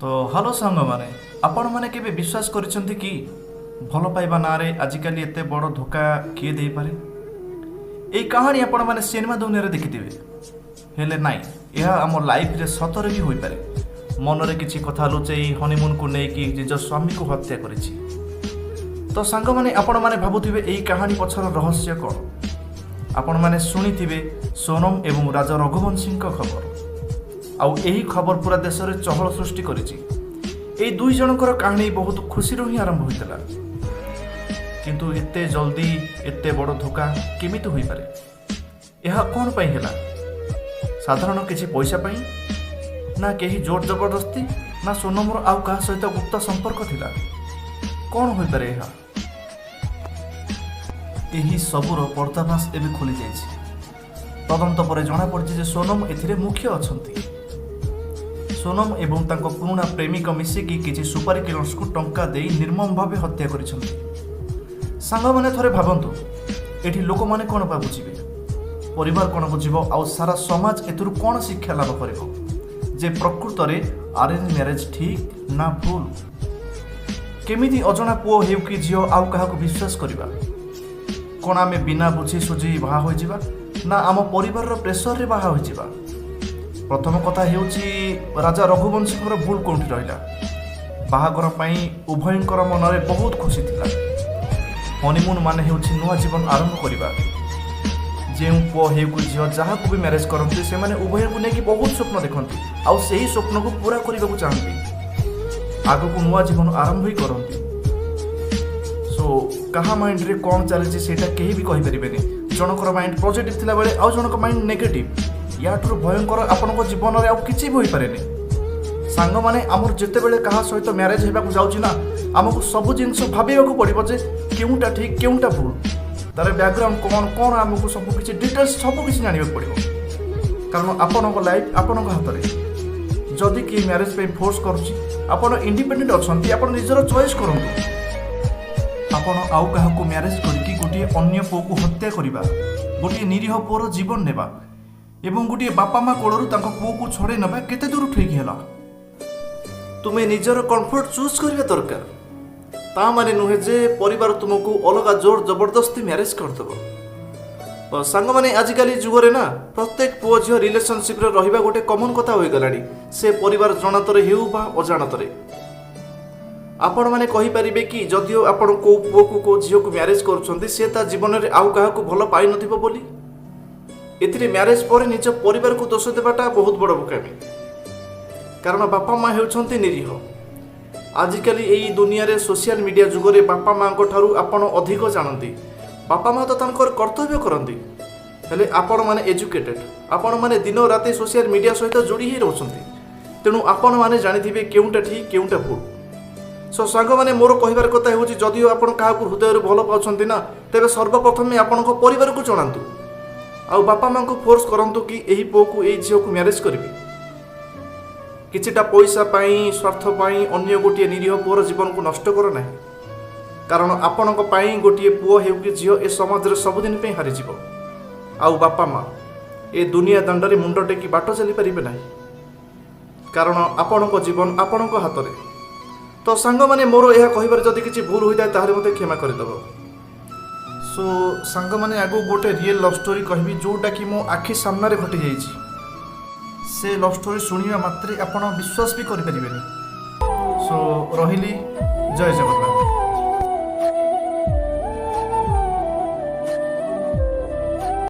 ତ ହ୍ୟାଲୋ ସାଙ୍ଗମାନେ, ଆପଣମାନେ କେବେ ବିଶ୍ୱାସ କରିଛନ୍ତି କି ଭଲ ପାଇବା ନାଁରେ ଆଜିକାଲି ଏତେ ବଡ଼ ଧୋକା କିଏ ଦେଇପାରେ? ଏଇ କାହାଣୀ ଆପଣମାନେ ସିନେମା ଦୁନିଆରେ ଦେଖିଥିବେ। ହେଲେ ନାଇଁ, ଏହା ଆମ ଲାଇଫରେ ସତରେ ବି ହୋଇପାରେ। ମନରେ କିଛି କଥା ଲୁଚେଇ ହନିମୁନକୁ ନେଇକି ନିଜ ସ୍ୱାମୀକୁ ହତ୍ୟା କରିଛି। ତ ସାଙ୍ଗମାନେ, ଆପଣମାନେ ଭାବୁଥିବେ ଏହି କାହାଣୀ ପଛର ରହସ୍ୟ କ'ଣ? ଆପଣମାନେ ଶୁଣିଥିବେ ସୋନମ ଏବଂ ରାଜା ରଘୁବଂଶୀଙ୍କ ଖବର। ଆଉ ଏହି ଖବର ପୁରା ଦେଶରେ ଚହଳ ସୃଷ୍ଟି କରିଛି। ଏଇ ଦୁଇ ଜଣଙ୍କର କାହାଣୀ ବହୁତ ଖୁସିରୁ ହିଁ ଆରମ୍ଭ ହୋଇଥିଲା। କିନ୍ତୁ ଏତେ ଜଲ୍ଦି ଏତେ ବଡ଼ ଧୋକା କେମିତି ହୋଇପାରେ? ଏହା କ'ଣ ପାଇଁ ହେଲା? ସାଧାରଣ କିଛି ପଇସା ପାଇଁ, ନା କେହି ଜୋର ଜବରଦସ୍ତି, ନା ସୋନମର ଆଉ କାହା ସହିତ ଗୁପ୍ତ ସମ୍ପର୍କ ଥିଲା? କ'ଣ ହୋଇପାରେ ଏହା? ଏହି ସବୁର ପର୍ଦ୍ଦାଫାଶ ଏବେ ଖୋଲିଯାଇଛି। ତଦନ୍ତ ପରେ ଜଣାପଡ଼ିଛି ଯେ ସୋନମ ଏଥିରେ ମୁଖ୍ୟ ଅଛନ୍ତି। ସୋନମ ଏବଂ ତାଙ୍କ ପୁରୁଣା ପ୍ରେମିକ ମିଶିକି କିଛି ସୁପାରି କିଲର୍ସକୁ ଟଙ୍କା ଦେଇ ନିର୍ମମ ଭାବେ ହତ୍ୟା କରିଛନ୍ତି। ସାଙ୍ଗମାନେ, ଥରେ ଭାବନ୍ତୁ, ଏଠି ଲୋକମାନେ କ'ଣ ବା ବୁଝିବେ? ପରିବାର କ'ଣ ବୁଝିବ? ଆଉ ସାରା ସମାଜ ଏଥିରୁ କ'ଣ ଶିକ୍ଷା ଲାଭ କରିବ ଯେ ପ୍ରକୃତରେ ଆରେଞ୍ଜ ମ୍ୟାରେଜ ଠିକ୍ ନା ଭୁଲ? କେମିତି ଅଜଣା ପୁଅ ହେଉ କି ଝିଅ, ଆଉ କାହାକୁ ବିଶ୍ୱାସ କରିବା? କ'ଣ ଆମେ ବିନା ବୁଝି ସୁଝି ବାହା ହୋଇଯିବା, ନା ଆମ ପରିବାରର ପ୍ରେସରରେ ବାହା ହୋଇଯିବା? ପ୍ରଥମ କଥା ହେଉଛି, ରାଜା ରଘୁବଂଶୀଙ୍କର ଭୁଲ କେଉଁଠି ରହିଲା? ବାହାଘର ପାଇଁ ଉଭୟଙ୍କର ମନରେ ବହୁତ ଖୁସି ଥିଲା। ହନିମୁନ୍ ମାନେ ହେଉଛି ନୂଆ ଜୀବନ ଆରମ୍ଭ କରିବା। ଯେଉଁ ପୁଅ ହେଉ କି ଝିଅ, ଯାହାକୁ ବି ମ୍ୟାରେଜ୍ କରନ୍ତି, ସେମାନେ ଉଭୟଙ୍କୁ ନେଇକି ବହୁତ ସ୍ୱପ୍ନ ଦେଖନ୍ତି ଆଉ ସେହି ସ୍ୱପ୍ନକୁ ପୁରା କରିବାକୁ ଚାହାନ୍ତି। ଆଗକୁ ନୂଆ ଜୀବନ ଆରମ୍ଭ ହିଁ କରନ୍ତି। ସୋ କାହା ମାଇଣ୍ଡରେ କ'ଣ ଚାଲିଛି, ସେଇଟା କେହି ବି କହିପାରିବେନି। ଜଣଙ୍କର ମାଇଣ୍ଡ ପଜିଟିଭ୍ ଥିଲାବେଳେ ଆଉ ଜଣଙ୍କ ମାଇଣ୍ଡ ନେଗେଟିଭ୍। ୟାଠାରୁ ଭୟଙ୍କର ଆପଣଙ୍କ ଜୀବନରେ ଆଉ କିଛି ବି ହୋଇପାରେନି। ସାଙ୍ଗମାନେ, ଆମର ଯେତେବେଳେ କାହା ସହିତ ମ୍ୟାରେଜ୍ ହେବାକୁ ଯାଉଛି ନା, ଆମକୁ ସବୁ ଜିନିଷ ଭାବିବାକୁ ପଡ଼ିବ ଯେ କେଉଁଟା ଠିକ୍, କେଉଁଟା ଭୁଲ, ତାର ବ୍ୟାକଗ୍ରାଉଣ୍ଡ କ'ଣ କ'ଣ, ଆମକୁ ସବୁ କିଛି ଡିଟେଲ୍ସ, ସବୁ କିଛି ଜାଣିବାକୁ ପଡ଼ିବ। କାରଣ ଆପଣଙ୍କ ଲାଇଫ୍ ଆପଣଙ୍କ ହାତରେ। ଯଦି କିଏ ମ୍ୟାରେଜ୍ ପାଇଁ ଫୋର୍ସ କରୁଛି, ଆପଣ ଇଣ୍ଡିପେଣ୍ଡେଣ୍ଟ ଅଛନ୍ତି, ଆପଣ ନିଜର ଚଏସ୍ କରନ୍ତୁ। ଆପଣ ଆଉ କାହାକୁ ମ୍ୟାରେଜ୍ କରିକି ଗୋଟିଏ ଅନ୍ୟ ପୁଅକୁ ହତ୍ୟା କରିବା, ଗୋଟିଏ ନିରୀହ ପୁଅର ଜୀବନ ନେବା ଏବଂ ଗୋଟିଏ ବାପା ମା କୋଳରୁ ତାଙ୍କ ପୁଅକୁ ଛଡ଼େଇ ନେବା କେତେ ଦୂର ଠିକ୍ ହେଲା? ତୁମେ ନିଜର କମ୍ଫର୍ଟ ଚୁଜ୍ କରିବା ଦରକାର। ତା ମାନେ ନୁହେଁ ଯେ ପରିବାର ତୁମକୁ ଅଲଗା ଜୋର ଜବରଦସ୍ତି ମ୍ୟାରେଜ୍ କରିଦେବ। ତ ସାଙ୍ଗମାନେ, ଆଜିକାଲି ଯୁଗରେ ନା ପ୍ରତ୍ୟେକ ପୁଅ ଝିଅ ରିଲେସନସିପ୍ରେ ରହିବା ଗୋଟେ କମନ୍ କଥା ହୋଇଗଲାଣି, ସେ ପରିବାର ଜଣାତରେ ହେଉ ବା ଅଜାଣତରେ। ଆପଣମାନେ କହିପାରିବେ କି ଯଦିଓ ଆପଣ କେଉଁ ପୁଅକୁ, କେଉଁ ଝିଅକୁ ମ୍ୟାରେଜ୍ କରୁଛନ୍ତି, ସେ ତା ଜୀବନରେ ଆଉ କାହାକୁ ଭଲ ପାଇନଥିବ ବୋଲି? ଏଥିରେ ମ୍ୟାରେଜ୍ ପରେ ନିଜ ପରିବାରକୁ ଦୋଷ ଦେବାଟା ବହୁତ ବଡ଼ ବୋକାମି। କାରଣ ବାପା ମା ହେଉଛନ୍ତି ନିରୀହ। ଆଜିକାଲି ଏଇ ଦୁନିଆରେ ସୋସିଆଲ ମିଡ଼ିଆ ଯୁଗରେ ବାପା ମାଙ୍କ ଠାରୁ ଆପଣ ଅଧିକ ଜାଣନ୍ତି। ବାପା ମା ତ ତାଙ୍କର କର୍ତ୍ତବ୍ୟ କରନ୍ତି, ହେଲେ ଆପଣମାନେ ଏଜୁକେଟେଡ୍, ଆପଣମାନେ ଦିନ ରାତି ସୋସିଆଲ ମିଡ଼ିଆ ସହିତ ଯୋଡ଼ି ହେଇ ରହୁଛନ୍ତି। ତେଣୁ ଆପଣମାନେ ଜାଣିଥିବେ କେଉଁଟା ଠିକ୍, କେଉଁଟା ଭୁଲ। ସୋ ସାଙ୍ଗମାନେ, ମୋର କହିବାର କଥା ହେଉଛି, ଯଦିଓ ଆପଣ କାହାକୁ ହୃଦୟରୁ ଭଲ ପାଉଛନ୍ତି ନା, ତେବେ ସର୍ବପ୍ରଥମେ ଆପଣଙ୍କ ପରିବାରକୁ ଜଣାନ୍ତୁ ଆଉ ବାପା ମାଙ୍କୁ ଫୋର୍ସ କରନ୍ତୁ କି ଏହି ପୁଅକୁ, ଏଇ ଝିଅକୁ ମ୍ୟାରେଜ୍ କରିବି। କିଛିଟା ପଇସା ପାଇଁ, ସ୍ୱାର୍ଥ ପାଇଁ ଅନ୍ୟ ଗୋଟିଏ ନିରୀହ ପୁଅର ଜୀବନକୁ ନଷ୍ଟ କର ନାହିଁ। କାରଣ ଆପଣଙ୍କ ପାଇଁ ଗୋଟିଏ ପୁଅ ହେଉ କି ଝିଅ ଏ ସମାଜରେ ସବୁଦିନ ପାଇଁ ହାରିଯିବ ଆଉ ବାପା ମା ଏ ଦୁନିଆ ଦାଣ୍ଡରେ ମୁଣ୍ଡ ଟେକି ବାଟ ଚାଲିପାରିବେ ନାହିଁ। କାରଣ ଆପଣଙ୍କ ଜୀବନ ଆପଣଙ୍କ ହାତରେ। ତ ସାଙ୍ଗମାନେ, ମୋର ଏହା କହିବାରେ ଯଦି କିଛି ଭୁଲ ହୋଇଥାଏ, ତାହେଲେ ମୋତେ କ୍ଷମା କରିଦେବ। ସୋ ସାଙ୍ଗମାନେ, ଆଗକୁ ଗୋଟେ ରିଏଲ୍ ଲଭ୍ ଷ୍ଟୋରି କହିବି, ଯେଉଁଟାକି ମୋ ଆଖି ସାମ୍ନାରେ ଘଟିଯାଇଛି। ସେ ଲଭ୍ ଷ୍ଟୋରି ଶୁଣିବା ମାତ୍ରେ ଆପଣ ବିଶ୍ୱାସ ବି କରିପାରିବେନି। ସୋ ରହିଲି, ଜୟ ଜଗନ୍ନାଥ।